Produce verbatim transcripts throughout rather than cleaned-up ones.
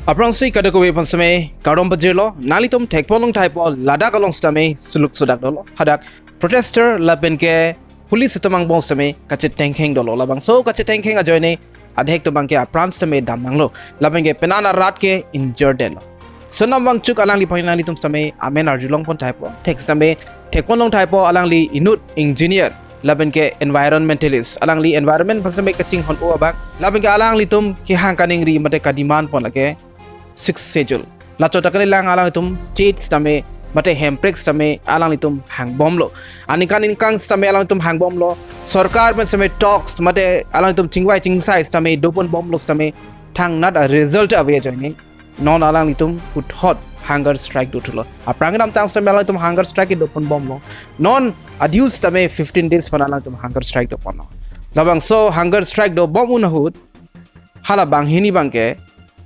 Aphrangsi kadokave aphan sitame kardom pajirlo, nanglitum thekpon longthaipo, ladak along sitame suluk sudak dolo. Hadak protester lapen ke police atum angbong sitame kachetengkheng dolo. Labangso kachetengkheng ajoine adhek atum abangke apran sitame damnanglo. Lapen ke penang arat ke injured detlo. Sonam Wangchuk alangliphan nanglitum sitame amen arjulongpon thaipo. Thek sitame thekpon longthaipo, alangli inut engineer lapen ke environmentalist. Alangli environment aphan sitame kachinghon-o abang. Lapen ke alanglitum kehang kaningri mate kademand pon lake Sixth Schedule. Lachot ta kalilang, alanglitum state sitame mate hemprek sitame alanglitum hangbomlo. Aningkan ingkang sitame alanglitum hangbomlo. Sorkar pen sitame talks mate alanglitum chingvai chingsai sitame doponbomlo sitame thangnat a-result ave ajoine non alanglitum puthot hunger strike dothulo. Aphrang kedamtang sitame alanglitum hunger strike kedoponbomlo. Non adiu sitame fifteen days aphan alanglitum hunger strike doponlo. Labangso hunger strike dobom un ahut hala banghini abangke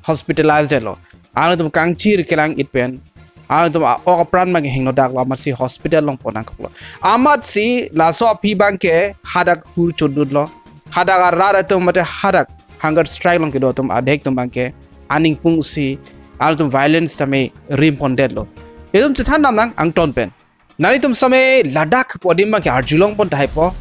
hospitalized lo. Alanglitum kangchir kelang-it pen alanglitum a-ok apran abangke hingno daklo, amatsi hospital along pon nangkoklo. Amatsi laso aphi abangke hadak hur chodutlo. Hadak arat atum mate hadak hunger strike along kedo atum adhek atum abangke aning pungsi alanglitum violence sitame rimpon detlo. Itum chethan damnang angton pen. Nanglitum sitame ladak pu adim abangke arjulongpon thaipo.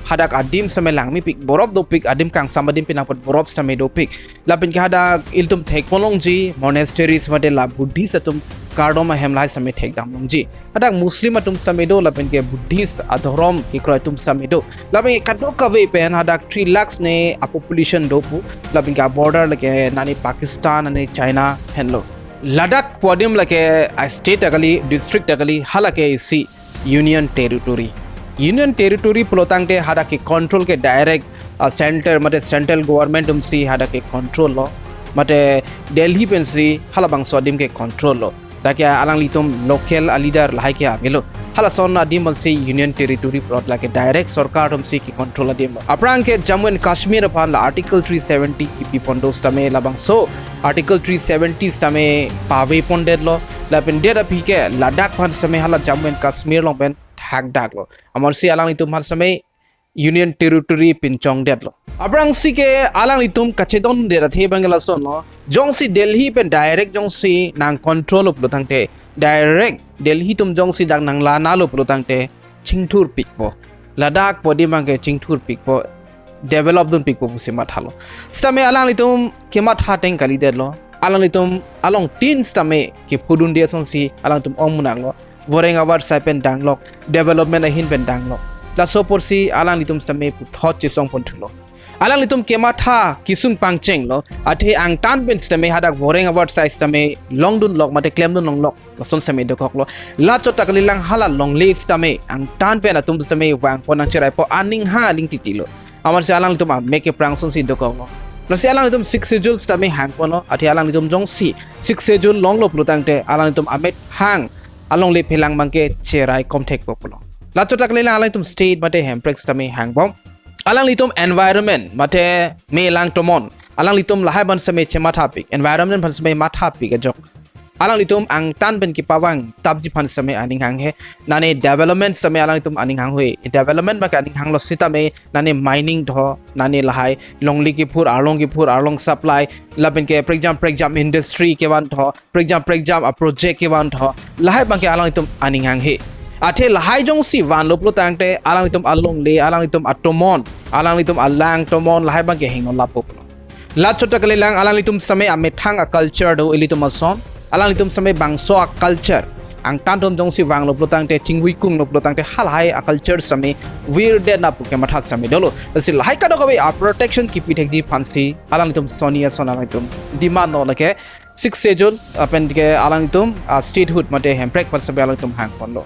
Hadak adim sitame langmepik, borop dopik, adim kangsam adim pen apot borop sitame dopik. Lapen ke hadak ilitum thekpon longji monasteries mate la Buddhist atum kardom ahem lahai sitame thekdam longji. Hadak Muslim atum sitame do, lapen ke Buddhist adhorom kekroi atum sitame do. Lapen ke kadokave pen hadak three lakhs ne a-population do pu. Lapen ke a-border lake nani Pakistan, nani China henlo. Ladak pu adim lake a-state ta kali, district ta kali, hala ke isi Union Territory. Union Territory pulo tangte hadak ke control ke direct a-center mate central government atumsi hadak ke control lo. Mate Delhi pensi halabangso adim ke control lo. Dak ke alanglitum local a-leader lahai ke avelo. Halason adim pensi Union Territory pulo lake direct sorkar atumsi ke-control adim lo. Aphrang ke Jammu and Kashmir aphan la Article three seventy kipipon do sitame labangso Article three seventy sitame pavepon detlo. Lapen det aphi ke Ladakh aphan sitame hala Jammu and Kashmir along pen thakdaklo. Amatsi alanglitum aphan sitame Union Territory pinchong detlo. Aphrangsi ke alanglitum kachedondet athe abangke lasonlo. Jongsi Delhi pen direct jongsi nang-control lo pulo tangte, direct Delhi atum jongsi dak nanglanalo pulo tangte, chingthurpikpo. Ladakh pu adim abangke chingthurpikpo. Develop dunpikpo pusi mathalo. Sitame alanglitum kematha ateng kalidetlo. Alanglitum alongtin sitame kephudunde asonsi alanglitum ongmunak lo. Voreng avarsai pen danglok, development ahin pen danglok. Laso apotsi alanglitum sitame puthot chesongponthulo. Alanglitum kematha kesung pangchenglo, athe angtan pen sitame hadak voreng avarsai sitame longdunlok mate klemdun longlok, lason sitame dokoklo. Lachot ta kalilang hala longle sitame angtan pen atum sitame vangpon nangcheraipo, aning hang aling titilo. Amatsi alanglitum amek keprang asonsi dokoklo. Lasi alanglitum Sixth Schedule sitame hangponlo, athe alanglitum jongsi Sixth Schedule longlo pulo tangte alanglitum amethang alongle phelang abangke cheraikom thekpo pulo. Lachot ta kalilang alanglitum state mate hemprek sitame hangbom. Alanglitum environment mate me lang tomon, alanglitum lahai abang sitame chemathapik, environment aphan sitame mathapik ajok. Alanglitum angtan pen kepavang tapji aphan sitame aning hanghe. Nane development sitame alanglitum aning hanghe. Development abangke aning hanglo sitame nane mining tho, nane lahai longle kephur, arlong kephur, arlong supply, lapen ke prekjam prekjam industry kevan tho, prekjam prekjam a-project kevan tho, lahai abangke alanglitum aning hanghe. Athe lahai jongsi vanlo pulo tangte alanglitum alongle, alanglitum atomon, alanglitum alang tomon, lahai abangke hingno lapo pulo. Lachot ta kalilang alanglitum sitame amethang a-culture do ilitum ason. Alanglitum sitame bangso a-culture angtan atum jongsi vanglo pulo tangte, chingvui kunglo pulo tangte, halahai a-culture sitame virdet na pu kematha sitame dolo. Lasi lahai kadokave a-protection kipi thekji aphansi alanglitum soni ason alanglitum demand lo lake Sixth Schedule, lapen ke alanglitum a-statehood mate hemprek aphan sitame alanglitum hangponlo.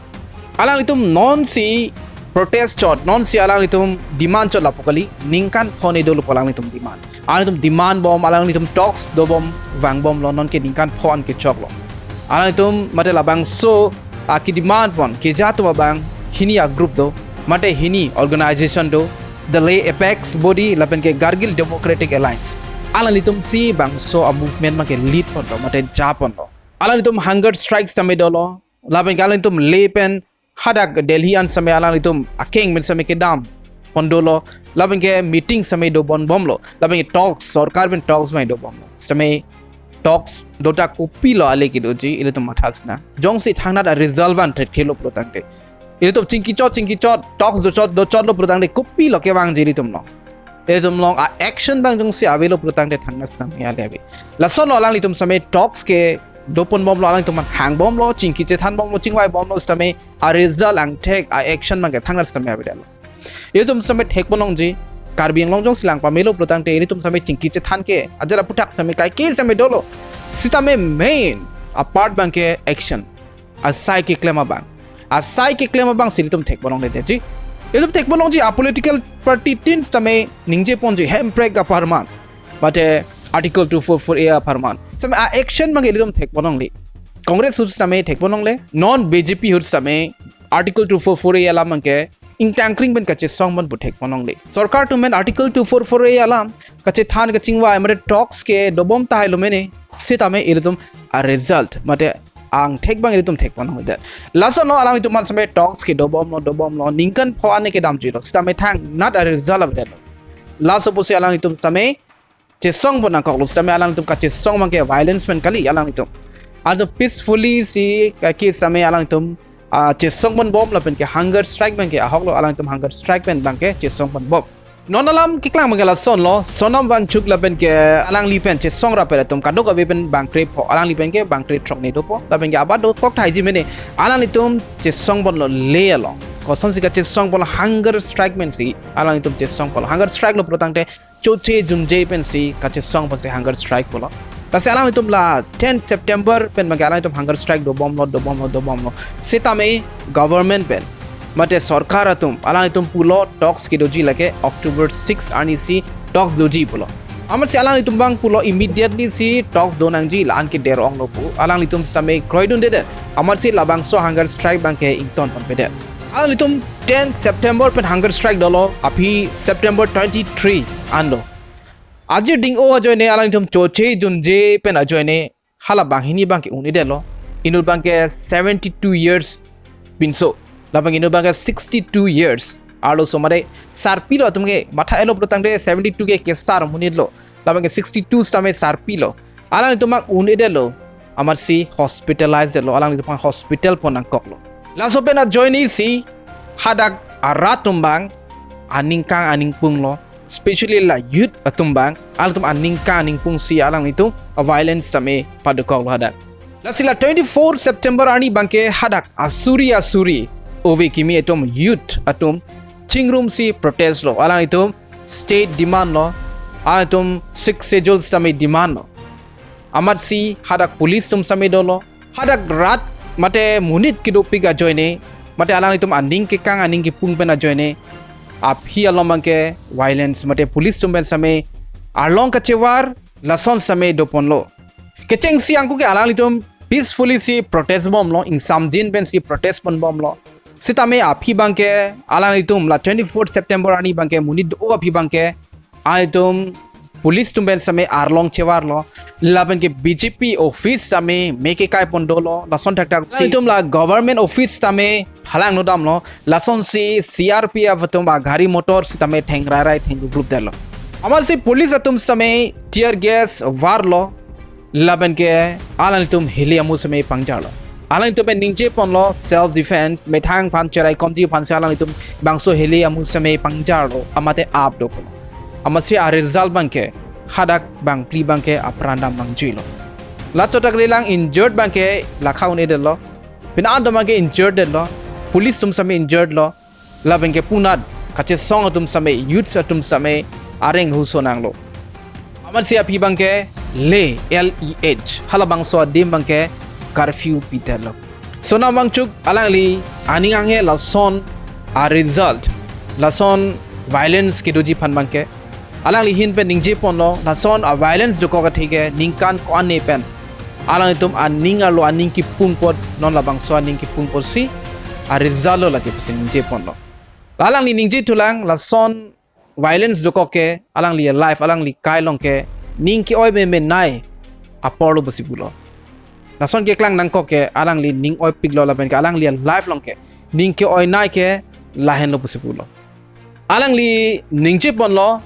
Alanglitum nonsi protest chot, nonsi alanglitum demand chot lapu kali, ningkan phone dolo pu alanglitum demand. Alanglitum demand bom, alanglitum talks dobom, vangbomlo, nonke ningkan phone kechoklo. Alanglitum mate labangso a-kedemand pon keja atum abang hini a-group do, mate hini organization do, the Leh Apex Body lapen ke Kargil Democratic Alliance. Alanglitumsi bangso a-movement abangke lead ponlo mate japonlo. Alanglitum hunger strike sitame dolo, lapen ke alanglitum Leh pen hadak Delhi an sitame alanglitum akeng pen sitame kedam pon dolo, lapen ke meeting sitame dobom bomlo, lapen ke talks, sorkar pen talks sitame dobomlo. Sitame talks do ta kopilo ale kedoji ilitum matha sinang. Jongsi thangnat a result van thekthelo pulo tangte, ilitum chingki chot chingki chot, talks do chot do chotlo pulo tangte kopilo kevangji ilitum along. Ilitum along a action abang jongsi avelo pulo tangte thangnat sinang ale ave. Lasonlo alanglitum sitame talks ke doponbomlo, alanglitum aphan hangbomlo, chingki chethanbomlo, chingvaibomlo sitame a result angthek a action abangke thangnat sitame avedetlo. Ilitum sitame thekponlongji, Karbi Anglong jongsi lang pamelo pulo tangte ilitum sitame chingki chethan ke ajat aphuthak sitame kaike sitame dolo. Sitame main a part abangke action. Asai keklem abang. Asai keklem abangsi ilitum thekponlongledetji. Ilitum thekponlongji a political party tin sitame ningjeponji hemprek apharman, mate Article two four four A apharman. Sitame a action abangke ilitum thekponlongle. Congress ahut sitame thekponlongle, non B J P ahut sitame Article two four four A alam abangke ingtangkring pen kachesongpon pu thekponlongle. Sorkar atum pen Article two four four A alam kachethan kachingvai mate talks ke dobom tahailo mene, sitame ilitum a result mate angthek abang ilitum thekponlongledet. Lasonlo alanglitum aphan sitame talks ke dobomlo, dobomlo, ningkan pho an ne kedamjuilo, sitame thangnat a result avedetlo. Laso pusi alanglitum sitame chesongpon nangkoklo, sitame alanglitum kachesong abangke violence pen kali alanglitum. Alanglitum peacefully si kaki sitame alanglitum ah, chesongponbom lapen ke hunger strike abangke ahoklo, alanglitum hunger strike pen abangke chesongponbom. Non alam keklang abangke lasonlo, Sonam Wangchuk lapen ke alangli pen chesong rapet atum kadokave pen bang krepho, alangli pen ke bang krethrok ne dopo, lapen ke abat dokok thaiji mene, alanglitum chesongponlo le along. Kosonsi kachesongponlo, hunger strike pensi alanglitum chesongponlo. Hunger strike lo pulo tangte choche junje pensi kachesong pensi hunger strike pulo. Lasi alanglitum la ten September pen abangke alanglitum hunger strike dobomlo, dobomlo, dobomlo. Sitame government pen mate sorkar atum alanglitum pulo talks kedoji lake October six arnisi talks doji pulo. Amatsi alanglitum abang pulo immediately si talks do nangji, la-an ke der-onglo pu alanglitum sitame kroidundedet. Amatsi labangso hunger strike abangke ingtonponpedet. Alanglitum ten September pen hunger strike dolo, aphi September twenty-three an do. Ajir ding-o ajoine alanglitum choche junje pen ajoine hala banghini abangke un-edetlo. Inut abangke seventy-two years pinso, labang inut abangke sixty-two years arloso, mate sarpilo atum ke, matha-etlo pulo tangte seventy-two ke kesar amonitlo, labangke sixty-two sitame sarpilo. Alanglitum abang un-edetlo, amatsi hospitalize lo, alanglitum abang hospital pon nangkoklo. Laso pen ajoinesi hadak arat atum abang aning kang aning punglo, especially la youth atum abang, alanglitum aning kang aning pungsi alanglitum a violence sitame padokoklo hadak. Lasi la twenty-four September arni abangke hadak asuri asuri ove kimi atum, youth atum chingrumsi protest lo, alanglitum state demand lo, alanglitum Sixth Schedule sitame demand lo. Amatsi hadak police atum sitame dolo. Hadak rat mate monit kedopik ajoine, mate alanglitum aning kekang aning kepung pen ajoine, aphi along abangke violence mate police atum pen sitame arlong kachevar, lason sitame doponlo. Kechengsi angku ke alanglitum peacefully si protest bomlo, ingsamjin pensi protest ponbomlo. Sitame aphi abangke alanglitum la twenty-fourth September arni abangke monit do aphi abangke alanglitum police atum pen sitame arlong chevarlo, lapen ke B J P office sitame meke kaipon dolo, lason thakthak si alanglitum la government office sitame phalangno damlo, lasonsi C R P F atum agari motor sitame thengrairai thengrup detlo. Amatsi police atum sitame tear gas varlo, lapen ke alanglitum hili amu sitame pangjarlo. Alanglitum pen ningjeponlo self defense, methang aphan cherai komji aphansi alanglitum bangso hili amu sitame pangjarlo, amate ap doklo. Amatsi a result abangke hadak bangphli abangke apran dam nangjuilo. La chotak lelang injured abangke lakha un-edetlo. Pina an atum abangke injured detlo. Police atum sitame injured lo. Lapen ke punat kachesong atum sitame, youths atum sitame areng huso nanglo. Amatsi aphi abangke le, L E H, halabangso adim abangke curfew pidetlo. Sonam Wangchuk alangli aning anghe lason a result, lason violence kedoji aphan abangke alangli ahin pen ningjeponlo, lason a violence dokok athe ke ningkan ko-an ne pen alanglitum aning arlo aning kepung apot, non labangso aning kepung apotsi a result lo lake pusi ningjeponlo. Alangli ningjethulang, lason violence dokok ke alangli life, alangli kai along ke ning ke-oi memenei aporlo pusi pulo. Lason keklang nangkok ke alangli ning oipiklo lapen ke alangli life along ke ning ke-oinei ke lahenlo pusi pulo. Alangli ningjeponlo,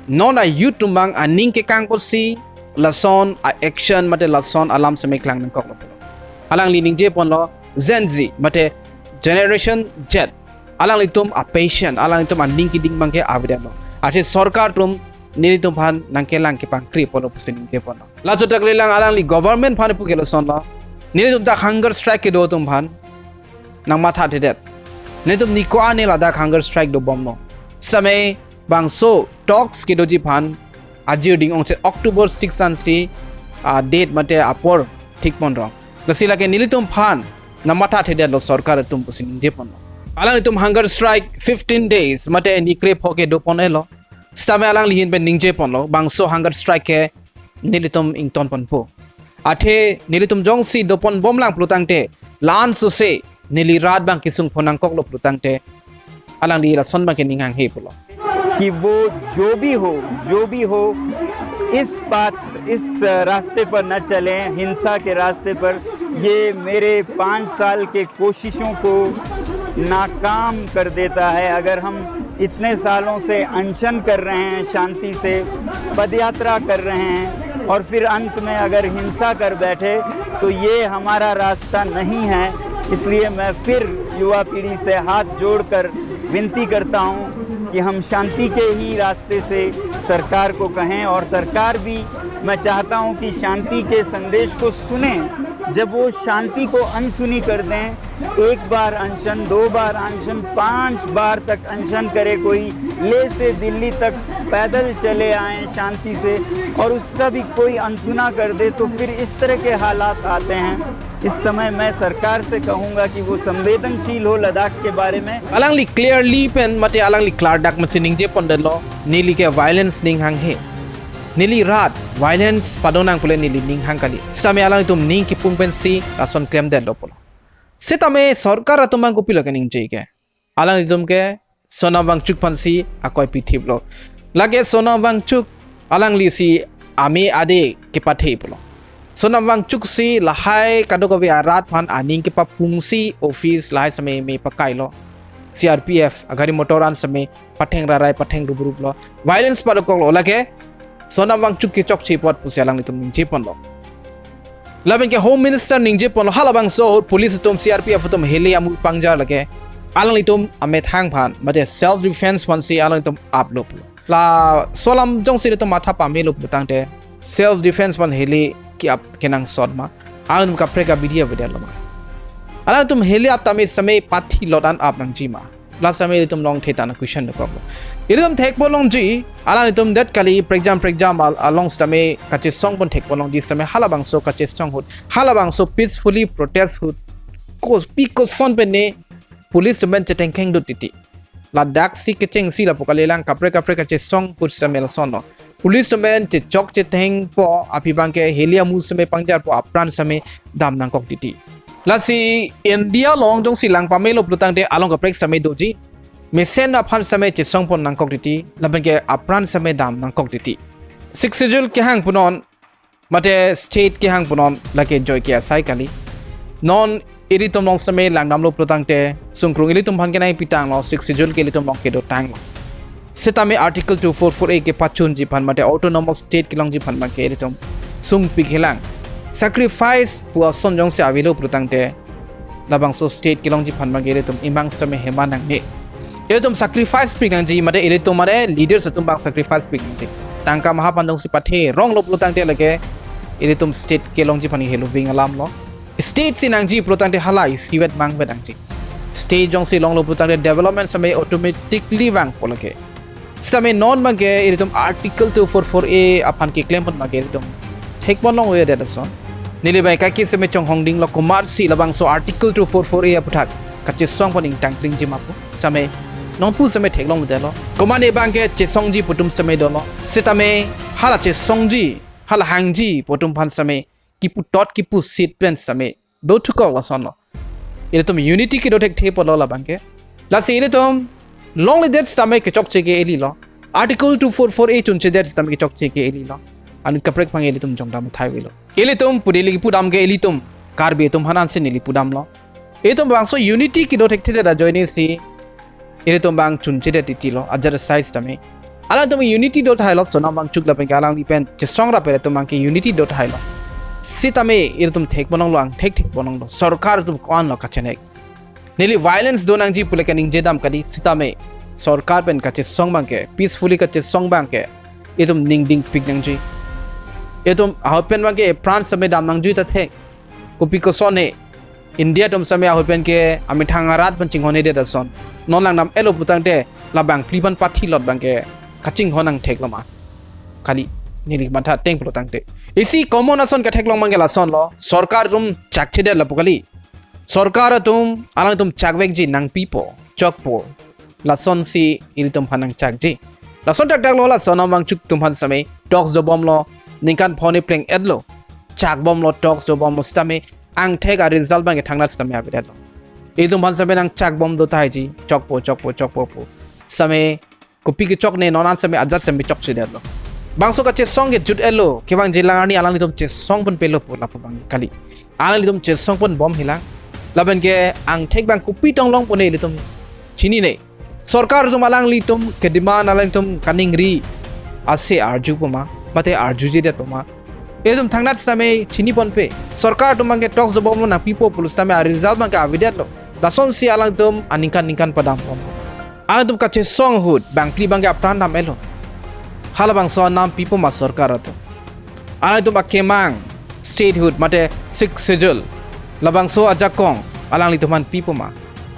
non a youth atum abang aning kekang apotsi lason a-action mate lason alam seme klang nangkoklo. Alangli ningje ponlo Gen Z mate Generation Z, alanglitum a-patient, alanglitum aning keding abangke avedetlo. Athe sorkar atum nelitum aphan nangkelang kepangkri apotlo pusi ningje ponlo. Lachotak lelang alangli government aphan pu ke lasonlo. Nelitum ta hunger strike kedo atum aphan nangmathathedet. Nelitum niko-an ladak hunger strike dobomlo. Seme bangso talks kedoji aphan ajir ding-ongsi October six ansi, ah, date mate apor thik ponrong. Lasi lake nelitum aphan nangmathathedetlo sorkar atum pusi ningje ponlo. Alanglitum hunger strike fifteen days mate nikre pho kedo pon-elo. Sitame alangli ahin pen ningje ponlo, bangso hunger strike ke nelitum ington ponpo. Athe nelitum jongsi doponbomlang pulotangte, la-an sose neli rat abang kesung pon nangkoklo pulotangte, alangli lason abangke ning hanghe pulo. कि वो जो भी हो, जो भी हो, इस बात, इस रास्ते पर न चलें, हिंसा के रास्ते पर। ये मेरे पाँच साल के कोशिशों को नाकाम कर देता है। अगर हम इतने सालों से अनशन कर रहे हैं, शांति से पदयात्रा कर रहे हैं और फिर अंत में अगर हिंसा कर बैठे, तो ये हमारा रास्ता नहीं है। इसलिए मैं फिर युवा पीढ़ी से हाथ जोड़कर विनती करता हूँ कि हम शांति के ही रास्ते से सरकार को कहें, और सरकार भी, मैं चाहता हूँ कि शांति के संदेश को सुने। जब वो शांति को अनसुनी कर दें, एक बार अनशन, दो बार अनशन, पांच बार तक अनशन करे कोई, लेह से दिल्ली तक पैदल चले आए शांति से, और उसका भी कोई अनसुना कर दे, तो फिर इस तरह के हालात आते हैं। इस समय मैं सरकार से कहूंगा कि वो संवेदनशील हो लद्दाख के बारे में। Alangli clearly pen mate alangli klardak masi ningje pondetlo, neli ke violence ning hanghe. Neli rat violence padonang pule neli ning hang kali. Sitame alanglitum ning kipung pensi lason klemdetlo pulo. Sitame sorkar atum abang kopilo keningje ke? Alanglitum ke Sonam Wangchuk aphansi akoi pithiplo. Lake Sonam Wangchuk alanglisi ame ade kepathe pulo. Sonam Wangchuk si lahai kadokave arat aphan aning kepapungsi office lahai seme me pakailo. C R P F agari motor an seme patheng rarai patheng rup rup lo. Violence padokoklo, lake Sonam Wangchuk kechokche apot pusi alanglitum ningje ponlo. Labang ke Home Minister ningje ponlo, halabangso ahut police atum, C R P F atum heli amul pangjar lake alanglitum amethang aphan mate self defense aphansi alanglitum aplo pulo. Laso alam jongsi ilitum matha pamelo pulotangte self defense aphan heli ke-ap kenangsot ma? Alanglitum kaprek abidi avedetlo ma? Alanglitum heli ap tame seme pathi lot an ap nangji ma? La sitame ilitum longthe ta na question dokoklo. Ilitum thekpo longji, alanglitum det kali prekjam prekjam al-, along sitame kachesong pon thekpo longji sitame halabangso kachesong ahut, halabangso peacefully protest ahut, ko pi koson pen ne police atum pen chetengkheng dut titi. Ladaksi kechengsi lapu kalilang kaprek kaprek kachesong ahut sitame lasonlo. Police atum pen chechok chethengpo aphi abangke heli amul seme pangjarpo apran seme dam nangkok titi. Lasi India along jongsi lang pamelo pulotangte along kaprek seme doji. Mesen aphan seme chesong pon nangkok titi, labang ke apran seme dam nangkok titi. Sixth Schedule kehang punon mate state kehang punon lake joike asai kali. Non ilitum along seme langdamlo pulotangte sungkrung ilitum aphan kenai pitanglo, Sixth Schedule ke ilitum along kedotanglo. Sitame Article two four four A kepachunji aphan mate autonomous state kelongji aphan abangke ilitum sungpik helang. Sacrifice pu ason jongsi avelo pulotangte labangso state kelongji aphan abangke ilitum imang sitame hema nangne. Ilitum sacrifice pik nangji mate ilitum mate leaders atum abang sacrifice pik nangji. Tangka maha aphan jongsi pathe ronglo pulotangte lake ilitum state kelongji aphan helo ving alamlo. State si nangji pulotangte hala isivet mangvet nangji. State jongsi longlo pulotangte development sitame automatically vangpo lake. Sitame non abangke ilitum Article two four four A aphan keklem pon abangke ilitum thek pon longvedet ason. Neli bai kaki sitame chonghong dinglo komatsi labangso Article two four four A aputhak kachesong pon ingtang klingji ma pu. Sitame nonpu sitame theklongdetlo. Komat ne abangke chesongji pu atum sitame dolo. Sitame hala chesongji, hala hangji pu atum aphan sitame kipu tot kipu sit pen sitame dothukok lasonlo. Ilitum unity kedo thekthe apotlo labangke. Lasi ilitum longledet sitame kechokche ke ililo. Article two four four A chunchedet sitame kechokche ke ililo. Anut kaprek abang ilitum jongdam thai avelo. Ilitum pu neli kipudam ke ilitum Karbi atum aphan ansi neli pudamlo. Ilitum bangso unity kedo thekthedet ajoine si ilitum abang chunchedet titilo, ajat asai sitame. Alangtum unity do thailo, Sonam Wangchuk lapen ke alangli pen chesong rap atum abangke unity do thailo. Sitame ilitum thek ponlonglo, angthek thek ponlonglo. Sorkar atum ko-anlo kachenek. Neli violence do nangji pule kaningje dam kali, sitame sorkar pen kachesong abangke, peacefully kachesong abangke, itum ning dingpik nangji. Itum ahut pen abangke pran sitame dam nangji ta thek. Kopi koson he, India atum sitame ahut pen ke amethang arat pen chinghon-edet ason. Non langdam-etlo putangte labangphli aphan pathilot abangke kachinghon nangthek lo ma? Kali, neli matha ateng pulo tangte. Isi common ason katheklong abangke lasonlo. Sorkar atum chakchedet lapu kali. Sorkar atum, alangtum chakvekji, nangpipo, chokpo. Lasonsi ilitum aphan nangchakji. Lason thakthaklo, la Sonam Wangchuk atum aphan sitame talks dobomlo, ningkan phone pleng-etlo. Chakbomlo, talks dobomlo, sitame angthek a-result abangke thangnat sitame avedetlo. Ilitum aphan sitame nangchakbom do tahai ji, chokpo, chokpo, chokpo pu. Sitame kopi kechokne, non an sitame ajat sitame chokchedetlo. Bangso kachesong ke jut-etlo, kevangjilang arni alanglitum chesong ponpelo pu lapu abang kali. Alanglitum chesong ponbom hilang. Lapen ke angthek abang kopi tong longpo ne ilitum chinine. Sorkar atum alanglitum ke-demand, alanglitum kaningri ase arju poma, mate arjujedet poma, ilitum thangnat sitame chini ponpe. Sorkar atum abangke talks dobomlo, nangpipo pulo sitame a-result abangke avedetlo. Lasonsi alangtum aningkan ningkan padam pon. Alangtum kachesong ahut bangphli abangke apran dam-etlo. Halabangso anam pipo ma sorkar atum? Alangtum akemang, statehood mate Sixth Schedule, labangso ajakong alanglitum aphan pipo ma?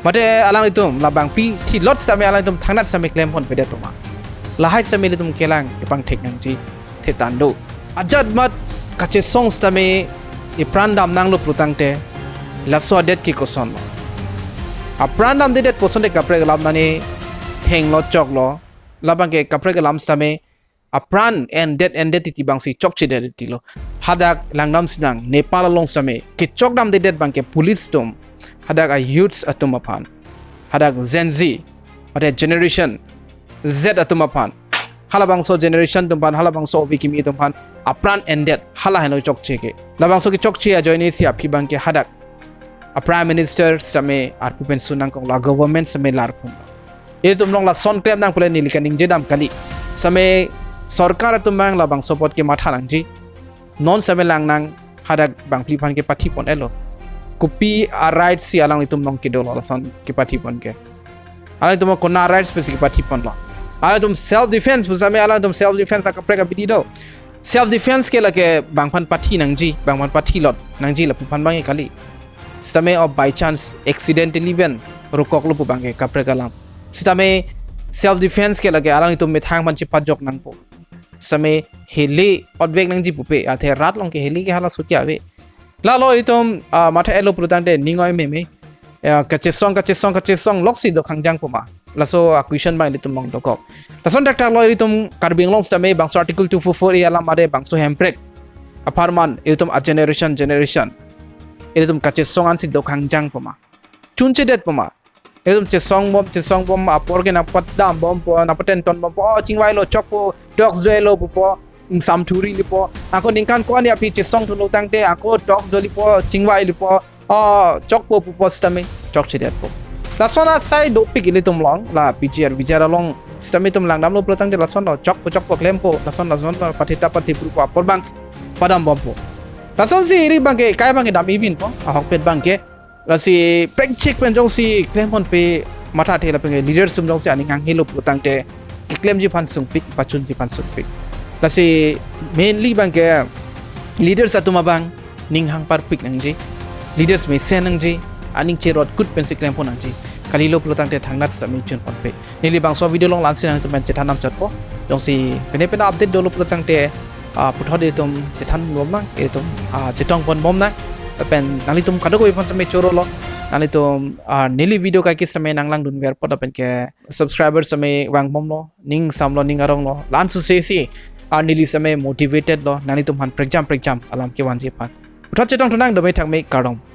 Mate alanglitum labangpi thilot sitame alangtum thangnat sitame klem ponpedet poma? Lahai sitame ilitum kelang kepangthek nangji, thetan do. Ajat mat kachesong sitame ipran dam nanglo pulotangte, laso adet ke kosonlo? Apran damdedet pu asonte kaprek alam nani thenglo choklo, labangke kaprek alam sitame apran endet endet titi abangsi chokchedet titilo. Hadak langdam sinang, Nepal along sitame kechok damdedet abangke police atum, hadak a-youths atum aphan, hadak Gen Z, mate Generation Z atum aphan, halabangso generation atum aphan, halabangso ove kimi atum aphan apran endet, hala henlo chokche ke. Labangso kechokche ajoine si aphi abangke hadak a-Prime Minister sitame arpu pensi nangkoklo, a-government sitame larpun. Itum along lason klem nang pule neli kaningje dam kali. Sitame sorkar atum abang labangso apot kematha nangji. Non sitame lang nang, hadak bangphli aphan kepathi pon-etlo. Kopi a-right si alanglitum along kedolo lason kepathi pon ke? Alangtum kona rights pensi kepathi ponlo? Alangtum self defense pu sitame, alangtum self defense akaprek abidi do. Self defense ke lake bang aphan pathi nangji, bang aphan pathilot nangji lapu aphan abang kali. Sitame o by chance accidentally pen rokoklo pu abangke kaprek alam. Sitame self defense ke lake alanglitum methang aphan chepajok nangpo. Sitame hele otvek nangji pupe, athe rat along ke hele ke hala suti ave. Lalo itum, ah, matha-etlo pulotangte ning oi meme. Ya, kachesong, kachesong, kachesong loksi do khangjang poma? Laso a-question abang ilitum along dokok. Lason thakthaklo, ilitum Karbi Anglong sitame bangso Article two four four A alam ade, bangso hemprek apharman ilitum a-generation, generation ilitum kachesong ansi do khangjang poma? Chunchedet poma? Ilitum chesong bom, chesong bom, apor ke nangpadam bompo, nangpatenton bompo, o chingvailo, chokpo, talks do-etlo pupo, ingsam thuri lipo. Ako ningkan ko-an aphi chesong thulo tangte ako talks do lipo, chingvai lipo, o chokpo pupo sitame chokchedetpo. Lason asai dopik ilitum along, la P G R V G R along sitame itum langdamlo pulotangte lasonlo, chokpo chokpo klempo, lason lasonlo, patheta pathiprupo, apor abang padam bompo. Lasonsi iri abangke, kai abangke dam-i binpo, ahokpet abangke. Lasi prekchek pen jongsi klem ponpe mathathe lapen ke leaders atum jongsi aning hanghelo pulotangte keklemji aphan sungpik, pachunji aphan sungpik. Lasi mainly abangke leaders atum abang ning hang parpik nangji. Leaders mesen nangji, aning cherot kut pensi klem pon nangji. Kalilo pulotangte thangnat sitame chun ponpe. Neli bangso video along la-ansi nangtum pen chethan dam chotpo. Jongsi pine pine update dolo pulotangte, ah, puthot itum chethan bom nang, itum, ah, chetong pon bom nang. Lapen nanglitum kadokave aphan sitame chorolo. Nanglitum, ah, neli video kaike sitame nanglangdunverpo lapen ke subscriber sitame vangbomlo, ning samlo, ning aronglo. La-an suse si, ah, neli sitame motivated lo, nanglitum aphan prekjam prekjam alam kevanji aphan. Puthot chetong thunang, dome thakme, kardom.